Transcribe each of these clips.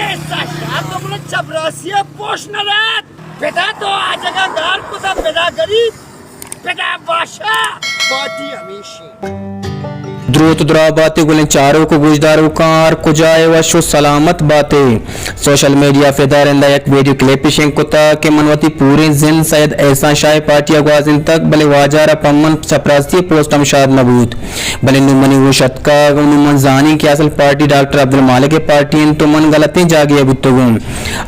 ایسا شاہ تو من چپراسی پوش نہ دات۔ پدا تو آ جگہ گار کتا، پدا غریب، پدا بادشاہ، پارٹی ہمیشی۔ دروت درا باتے گلیں چاروک و گوشداروکاں، ہر کجا ئے وش و سلامت باتے۔ سوشل میڈیا فدار اندا یک ویڈیو کلپے شنگ کتا کہ من وتی پوریں زند سید احسان شاہ پارٹی ء گوازینتگ، بلے واجہ را پہ من چپراستی پوسٹ ہم شاد نہ بوت۔ بلے نوں منی ہوش اتکگ و نوں من زانیں کہ اصل پارٹی ڈاکٹر عبدالمالک ء پارٹی انت و من غلطیں جاگہے ء بوتگوں۔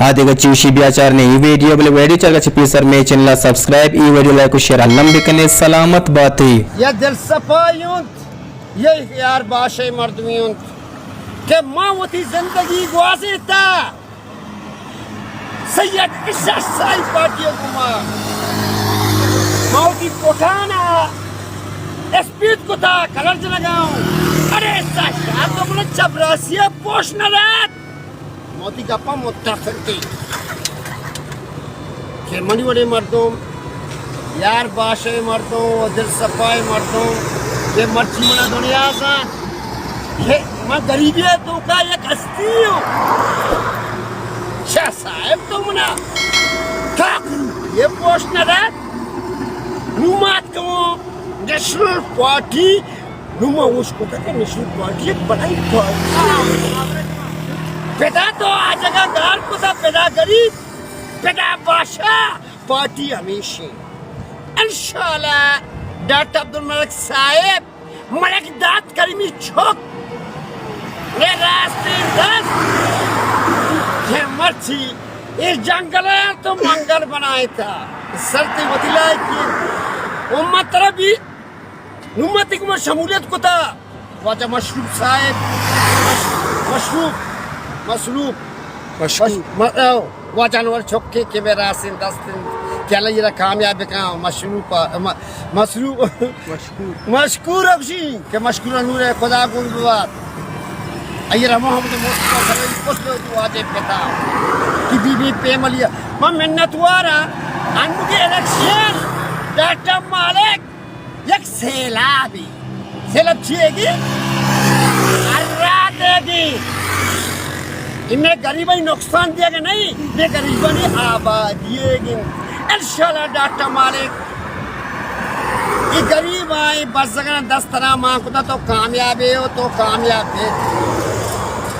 آ دگہ چوشی بیا چارنے ای ویڈیو، بلے ویڈیو چارگا چہ پیسر مے چینل ء سبسکرائب، ای ویڈیو لائک و شیئر الم بکنے۔ سلامت باتے۔ یا دل صفائی انت، یہ یار باشے مردمی انت کہ ما وتی زندگی گوازیتا۔ سید اشرف سائی پارٹی ء گوما ما وتی پٹان ء اسپیت کتا، کلر جنگا اوں۔ ارے سا شاہ تو من چپراسی ء پوش نہ دات۔ ما وتی گپاں متفق ایں کہ منی وڑیں مردم، یار باشیں مردم و دل صفائیں مردم کہ مرچی منا دنیا زانت کہ من غریبی ء توکا یک ہستی اوں۔ شاہ صاحب تو منا کاکرو یہ پوش نہ دات۔ نوں مات کمو نیشنل پارٹی، نوں ما ہوش کتا کہ نیشنل پارٹی یک بلائی پارٹی۔ پدا تو آ جگہ گار کتا، پدا غریب، پدا بادشاہ، پارٹی ہمیشی۔ انشاءاللہ ڈاکٹر عبدالملک صاحب، ملک داد کریمی چک، یہ راستیں دست کہ مرچی اے جنگل ء تو منگل بنائینتا، سر تے وتی لائکی امت ترا بی۔ نوں ما تئی گوما شمولیت کتا، واجہ مشروب صاحب، مش-، مشروب، مسلوب، مشکور۔ مش-، م-، او، واجہ انور چکے کہ مئے راستیں دست انت کہ اللہ ایرا کامیاب بکن، مشروب، م-، مسلوب، مشکور۔ مشکور ء گوشی کہ مشکور انور ء خدا گون ببات۔ ایرا محمد مصطفیٰ سرئی پشت واجہ پتا کہ بی بی پیملی ء۔ من منتوار آں، انوگے الیکشن ڈاکٹر مالک یک سیلابے۔ سیلاب چی ئیگی؟ ہرات ئیگی۔ اے مئے گریبانی نقصان دیگ نہیں، مئے گریبانی آبادی ئیگی۔ انشاءاللہ ڈاکٹر مالک، اے گریباں، اے بزگاں دست ترا مان کتا، تو کامیاب ئے و تو کامیاب ئے۔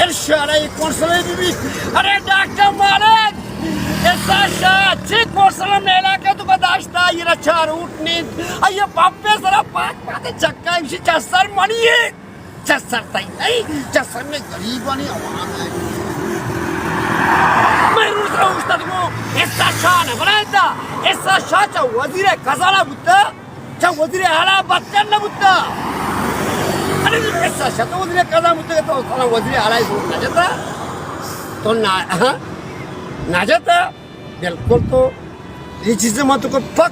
انشاءاللہ اے کونسل بی بی۔ ارے ڈاکٹر مالک، ایسا شاہ چی کونسل میلا کہ تو داشتا، یہ را چار اوٹ نیت۔ اے پمپے سرا پاک پاتے چکا، اسی چا سر منی ہے۔ چا سر تئی نہیں، چا سر میں غریبانی عوام ہے۔ میں روز روز تدگو، ایسا شاہ نہ بنائے تا، ایسا شاہ چا وزیر خزانہ بوتا۔ چا وزیر اعلیٰ بدتر نہ بوتا۔ ارے، ایسا شاہ تو وزیر خزانہ بوتا، تو سارا وزیر اعلیٰ زور نہ جتا۔ تو نہ، ہاں؟ نہ جتا۔ بالکل تو یہ چیزیں من تو کو پک